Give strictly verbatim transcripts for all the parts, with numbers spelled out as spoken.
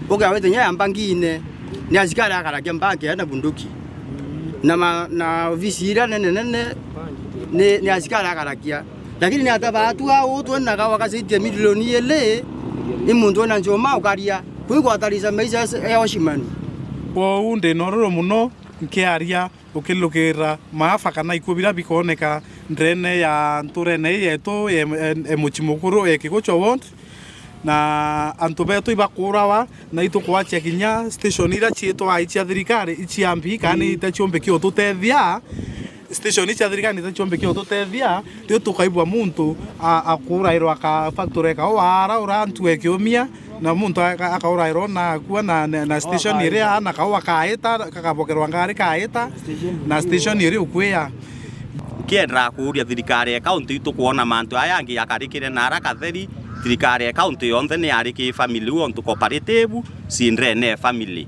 Mbuga ya Wete inya ya mbangiine, ni asikari akarakia mbangi na bunduki. Na ma-, na ofisi iria nene nene, ni, ni asikari akarakia. Lakini ni ata baatu au twena gawa gacaitie milioni ili, ni muntu wena nchoma ukaria. Kwigwatarisha maisha ya, ya Oshimani. Kwou ndi na ururu muno nkiaria ukilukira maafa kana ikuu biria bikoneka ndene ya nturene ii yetu ya, ya, ya muci mukuru ya Kiguchwa ward. Na antu betu ibakuurawa, na itukwachia kinya station iria ciitwa icia thirikari, icia mbi, kana mm, ita ciumbikia ututethia. Station icia thirikari ita ciumbikia ututethia, riu tukaigua muntu a-, akuurairwa ka factory kaua ara ura ntu ekiumia, na muntu aka-, akaurairwa na akua na, na, na station iria ana kaua kaita, kakabokerwa ngari kaita, na station iri ukwia. Nkiendaa kuuria thirikari ya kaunti itu kwona mantu aya angi yakarikire na ara katheri, thirikari ya kaunti yonthe ni yari ki family, untu cooperative ci ndene family.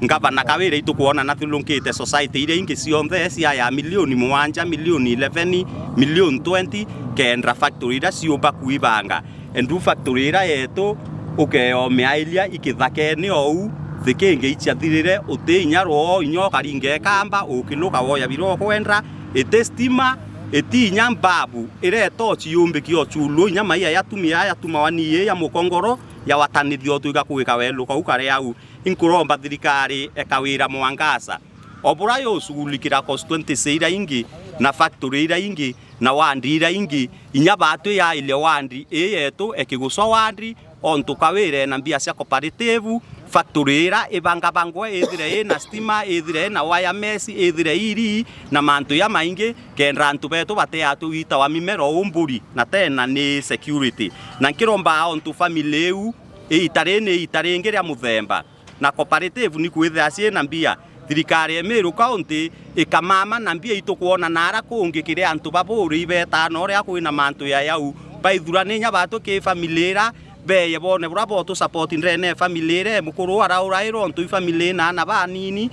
Ngavana Kawira itu kwona nathiurunkite society iria ingi cionthe cia ya milioni mugwanja, milioni eleven, milioni twenty, kenda factory iria ciumba kuibanga. Endu factory iria yetu ukeyomeairia ikithakene ou, thikingi ichiathirire, uti inya rwoo, inya ukaringa ikamba, ukinuka woya biria ukwenda, iti stima, iti inya mbabu, iria itochi yumbiki o chulu, inya maia yatumia yatumawa ni ii ya mukongoro, yawatanithia utwika kwika weluka u kare au. Inkuromba thirikari eka wira mwangaza. O bura yusugulikira constituency iria ingi, na factory iria ingi, na wandi iria ingi, inya batu yaile wandi ii yetu e Kiguchwa wandi, ontu Kawira ena mbia cia cooperative, factory ira ibangabangwe ithire ina stima, ithire ina wire mesh, ithire iri na mantu jamaingi, kenda antu betu bateatwe wita wa mimera uu mburi, na tena ni security. Na nkiromba ontu family iu, iita rii ni iita ringi ria muthemba. Na cooperative ni kwithira ciina mbia. Thirikari ya Meru County ikamama na mbia itu kwona naara kungi kiri antu baburi ibetaa na uria kwina mantu ya yau. Baithurane inya batu ki family ira, beye bone bura botu support ndene ya family ira, mukuru araurairwa ontu i family ina ana banini,